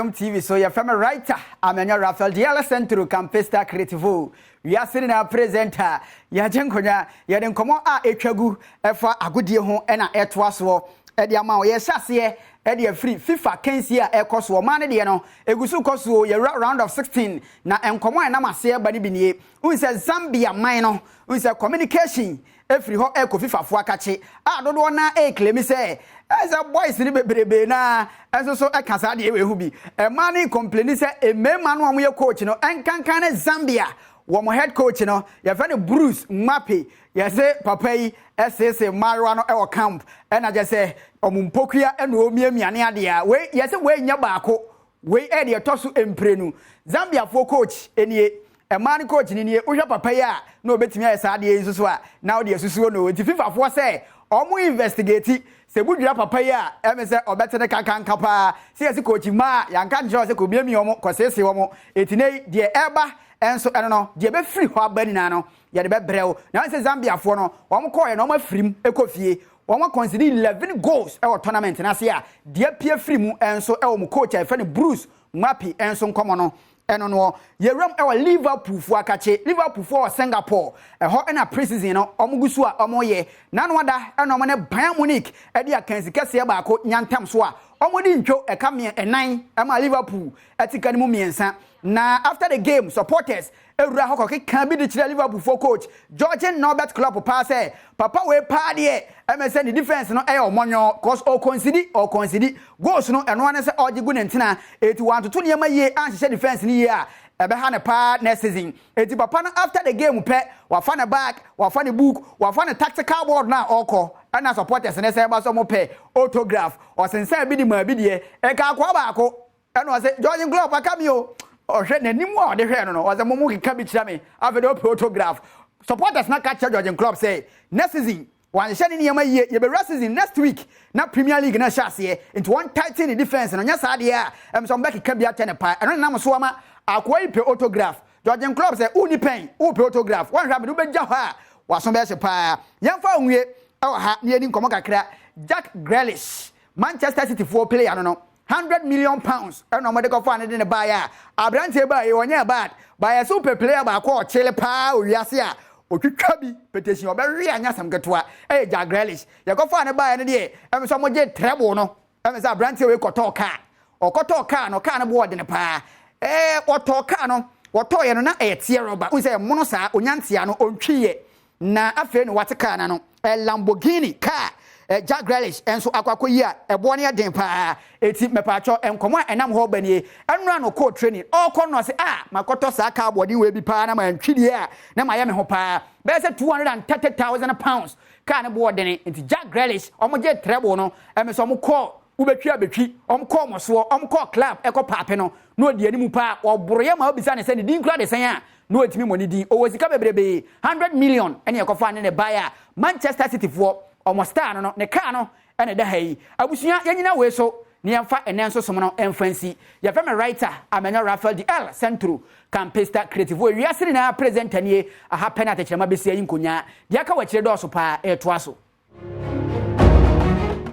Adom TV so. Yɛfrɛ me writer Amenyo Raphael Diala Centro Campista Creativo. Wiase nyinaa presenter. Yɛagye nkonnwa, yɛde nkɔmmɔ a ɛtwa gu ɛfa agodie ho ɛna ɛtoa soɔ ɛde ama wo. Yɛhyɛ aseɛ ɛde afiri FIFA kansie a ɛkɔ soɔ. Ɔmaa no deɛ no, ɛgu so kɔ soɔ, yɛwura round of 16 na nkɔmmɔ a ɛnam aseɛ ba no bi nie. Wohu sɛ Zambia man no, wohu sɛ communication efiri hɔ ɛkɔ FIFA foɔ akakye a dodoɔ na ɛreclaim sɛ ɛsɛ boys no bebrebe na ɛnso so ɛka saa deɛ ɛwɔ bi. Ɛmaa no complain sɛ mmarima no a wɔyɛ coach no, ɛnkankan ne Zambia wɔn head coach no, yɛfrɛ no Bruce Mwape. Yɛsɛ papa yi ɛsiesie mmaayewa no ɛwɔ camp, ɛna kyɛ sɛ ɔmo mpokua ɛna ɔmiamia ne adeɛ a wei yɛsɛ wei nyɛ baako, wei ɛde ɛtɔ so mprenu. Zambiafoɔ coach nie, mmaa no coach ni nie. Wohwɛ papa yi a na obetumi ayɛ saa adeɛ yi nso so a na ɔde asusuo no. Nti FIFAfoɔ sɛ ɔmo investigate sɛ budwira papa yi a ɛmɛ sɛ ɔbɛte ne kankanka paa sɛ yɛsi coach mmaa yanka nkyerɛ sɛ kò miamia wɔn kɔsiesie wɔn. Eti ne deɛ ɛba ɛnso ɛno no deɛ ɛbɛfiri hɔ aba nyinaa no, yɛde bɛbrɛ wo. Na wɔn sɛ Zambiafoɔ no, wɔn kɔɔ yɛ na wɔn afirim ɛkɔ fie. Wɔn concede 11 goals ɛwɔ tournament n'ase a deɛ pie firi mu ɛnso ɛwɔ mu coach a yɛfrɛ no Bruce Mwape ɛnso nkɔmɔ no ɛno no. Yɛwuram ɛwɔ Liverpool foɔ akakye. Liverpool foɔ wɔ Singapore ɛhɔ ɛna pre-season no ɔmo gu so a ɔmo yɛ nanu ada, ɛna ɔmo ne Bayern Munich ɛde akansi kɛseɛ baako nyantam so a ɔmo de ntwo ɛka mmiɛ ɛnan ɛma Liverpool ɛte ka ne mu 3. Na after the game, supporters ewura hɔ kɔkeka bi de kyerɛ Liverpool foɔ coach Jurgen Norbert Klopp paa sɛ papa wei paa deɛ, ɛmɛ sɛ ne defence no ɛyɛ ɔmɔnyɔ, cause ɔconcede goals no, ɛno ano sɛ ɔgye gu ne ntena. Eti wantoto nneɛma yie anhyehyɛ defence no yie a, ɛbɛha ne paa next season. Eti papa no, after the game pɛ, wafa ne bag, wafa ne book, wafa ne tactical board na ɔkɔ, ɛna supporters ne sɛ ɛba so ɔmo pɛ autograph. Ɔsensan bi di maa bi deɛ ɛka akɔa baako, ɛna ɔsɛ Jurgen Klopp aka mi o. Ɔhwɛ n'anim a ɔde hwɛ no, ɔsɛ mo mo keka bi kyerɛ me. Afei de ɔpɛ autograph. Supporters na ka kyerɛ Jurgen Klopp sɛ next season wanhyehyɛ ne nneɛma yie, yɛbɛwura season next week na Premier League na hyɛ aseɛ, nti wɔn tighten ne defence no. Nyɛ saa deɛ a, ɛm sɛ ɔmbɛkeka bi akyɛ ne paa. Ɛno nenam so ama akoa yi pɛ autograph. Jurgen Klopp sɛ wonni pɛn wopɛ autograph, wɔnhwɛ abɛde wobɛgya hɔ a waso bɛhyɛ paa. Yɛmfa onwie ɛwɔ ha na yɛni nkɔmmɔ kakra. Jack Grealish, Manchester City foɔ player no, £100 million ɛna ɔmɔde kɔfa ne de ne baeɛ a aberanteɛ baeɛ. Wɔnyɛ bad baeɛ sɛ wopɛ player baako a ɔkyele paa owiase a otwitwa bi petition ɔbɛwe anya asɛm ketewa, ɛyɛ Jack Grealish. Yɛkɔfa ne baeɛ no deɛ, ɛmɛ sɛ ɔmɔgye treble no. Ɛmɛ sɛ aberanteɛ wei kɔtɔɔ kaa, ɔkɔtɔɔ kaa no, kaa no bo ɔdene paa. Wɔtɔɔ kaa no, wɔtɔɔ yɛ no na ɛyɛ teɛ rɔba n sɛ ɛmono saa onyantea no ɔntwiiɛ. Na afei no wate kaa no ɛ Lamborghini kaa. Jack Grealish nso akɔ akɔyi a ɛboɔ no yɛ den paa. Eti mɛpaatwɔ nkɔmɔ a ɛnam hɔ ba nie. Ɛnura no kɔɔ training, ɔkɔ no ɔsɛ a makɔtɔ saa kaa bɔden wei bi paa na ma ntwi a na ma yɛ me ho paa, bɛyɛ sɛ £230,000 kaa no boɔ dene. Nti Jack Grealish, ɔmo gye treble no, ɛmɛ sɛ ɔmo kɔɔ wobɛtwi abɛtwi, ɔmo kɔɔ mo soɔ, ɔmo kɔɔ club ɛkɔ paape no na ɔdi anim paa. Ɔboroyɛ ma obisa ne sɛ ne din kura de sɛn a na ɔtumi mɔ ne din. Ɔwɔ sika bebrebee. 100 million ɛne ɛkɔfa ne baeɛ a Manchester City foɔ ɔmo star no, ne kaa no ɛna ɛda ha yi. Abusua, yɛnyina wei so ne yɛmfa ɛnɛ nso som no ɛmfa nsi. Yɛfrɛ me writer Amenyo Raphael di El Centro Campista Creativo, ewiase nyinaa presenter nie. Aha pɛ no atɛkyerɛma bɛsi ayi nkonyaa deɛ aka wɔ akyire dɔɔso paa. Ɛɛtoa so.